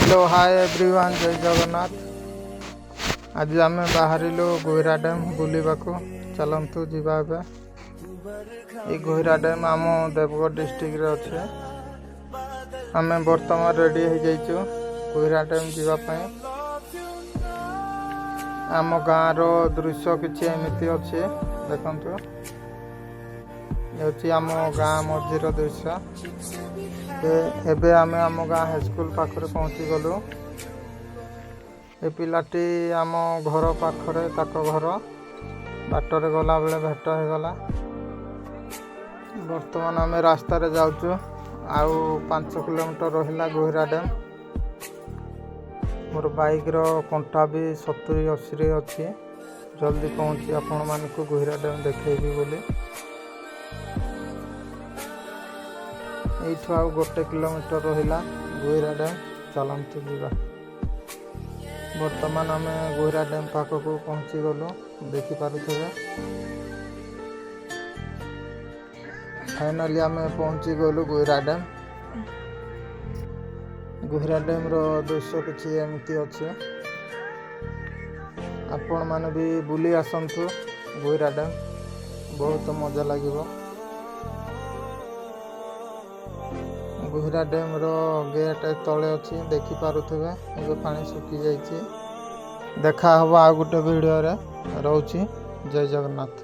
Hello, ହାଏ everyone, ଜୟ ଜଗନ୍ନାଥ। ଆଜି ଆମେ ବାହାରିଲୁ ଗୁହିରା ଡ୍ୟାମ୍ ବୁଲିବାକୁ। ଚାଲନ୍ତୁ ଯିବା ଏବେ। ଏଇ ଗୁହିରା ଡ୍ୟାମ୍ ଆମ ଦେବଗଡ଼ ଡିଷ୍ଟ୍ରିକ୍ଟରେ ଅଛି। ଆମେ ବର୍ତ୍ତମାନ ରେଡ଼ି ହେଇଯାଇଛୁ ଗୁହିରା ଡ୍ୟାମ୍ ଯିବା ପାଇଁ। ଆମ ଗାଁର ଦୃଶ୍ୟ କିଛି ଏମିତି ଅଛି, ଦେଖନ୍ତୁ। ଏ ହେଉଛି ଆମ ଗାଁ ମଝିର ଦୃଶ୍ୟ। ଏବେ ଆମେ ଆମ ଗାଁ ହାଇସ୍କୁଲ ପାଖରେ ପହଞ୍ଚିଗଲୁ। ଏ ପିଲାଟି ଆମ ଘର ପାଖରେ ତାଙ୍କ ଘର। ବାଟରେ ଗଲାବେଳେ ଭେଟ ହେଇଗଲା। ବର୍ତ୍ତମାନ ଆମେ ରାସ୍ତାରେ ଯାଉଛୁ। ଆଉ 5 କିଲୋମିଟର ରହିଲା ଗୁହିରା ଡ୍ୟାମ୍। ମୋର ବାଇକ୍ର କଣ୍ଟା ବି 70-80ରେ ଅଛି। ଜଲ୍ଦି ପହଞ୍ଚି ଆପଣମାନଙ୍କୁ ଗୁହିରା ଡ୍ୟାମ୍ ଦେଖେଇବି ବୋଲି। ଏଇଠୁ ଆଉ 1 କିଲୋମିଟର ରହିଲା ଗୁହିରା ଡ୍ୟାମ୍। ଚାଲନ୍ତୁ ଯିବା। ବର୍ତ୍ତମାନ ଆମେ ଗୁହିରା ଡ୍ୟାମ୍ ପାଖକୁ ପହଞ୍ଚିଗଲୁ, ଦେଖିପାରୁଥିବେ। ଫାଇନାଲି ଆମେ ପହଞ୍ଚିଗଲୁ ଗୁହିରା ଡ୍ୟାମ୍। ଗୁହିରା ଡ୍ୟାମ୍ର ଦୃଶ୍ୟ କିଛି ଏମିତି ଅଛି। ଆପଣମାନେ ବି ବୁଲି ଆସନ୍ତୁ ଗୁହିରା ଡ୍ୟାମ୍, ବହୁତ ମଜା ଲାଗିବ। ଗୁହିରା ଡ୍ୟାମ୍ର ଗେଟ୍ ତଳେ ଅଛି, ଦେଖିପାରୁଥିବେ। ଏବେ ପାଣି ଶୁଖି ଯାଇଛି। ଦେଖା ହବ ଆଉ ଗୋଟେ ଭିଡ଼ିଓରେ। ରହୁଛି, ଜୟ ଜଗନ୍ନାଥ।